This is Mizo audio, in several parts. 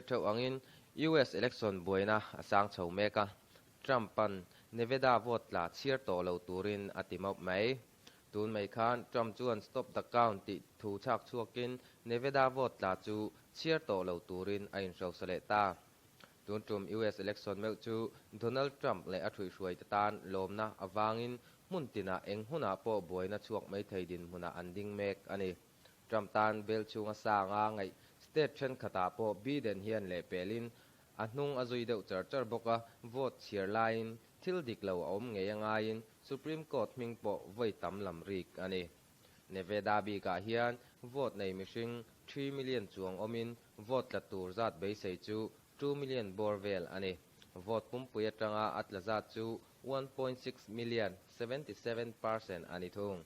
hriat theuh angin US election buaina a sang chho mek a, Trump-a'n Nevada vote tla chhiar tawh lo turin a ti mawp mai. Tun mai khan Trump chuan Stop the count tih thu chhak chhuakin Nevada vote tla chu chhiar tawh lo turin a inhrosa leh ta. Tun tum US election meuh chu Donald Trump leh a thuihhruaite tan lawmna avangin hmun tinah eng hunah pawh buaina chhuak mai thei dinhmunah an ding mek a ni. Trump tan bel chhunga sanga ngaih state thenkhatah pawh Biden hian lehpelin a hnung a zui deuh char char bawk a, vote chhiar laiin thil dik lo a awm ngei a ngaiin Supreme Court hming pawh vawi tam lam rik a ni. Nevada bikah hian vote nei mihring 3 million chuang awmin vote tla tur zat beisei chu 2 million bawr vel a ni. Vote pumpui atanga a tla zat chu 1.6 million, 77% a ni thung.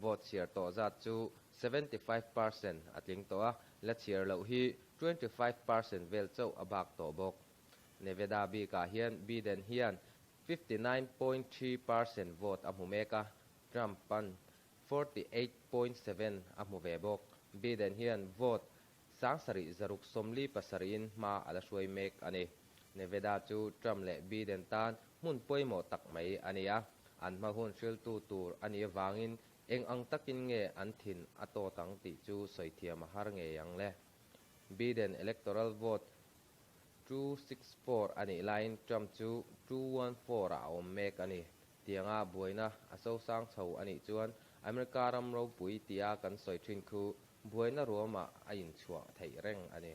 Vote chhiar tawh zat chu 75% a tling tawh a, la chhiar loh hi 25% vel chauh a bak tawh bawk. Nevada bikah hian Biden hian 59.3% vote a hmu mek a, Trump-a'n 48.7 a hmu ve bawk. Biden hian vote 7637-in hma a la hruai mek a ni. Nevada chu Trump leh Biden tan hmun pawimawh tak mai a ni a, an hma hun hriltu tur a nih avangin eng ang takin nge an thin a tawt ang tih chu sawi thiam a har ngei ang le. Biden electoral vote 264 a nih laiin Trump chu 214 ah a awm mek a ni. Tianga buaina a sosang chho a nih chuan America ram ropui tia kan sawi thin khu buaina ruamah a inchhuah theih reng a ni.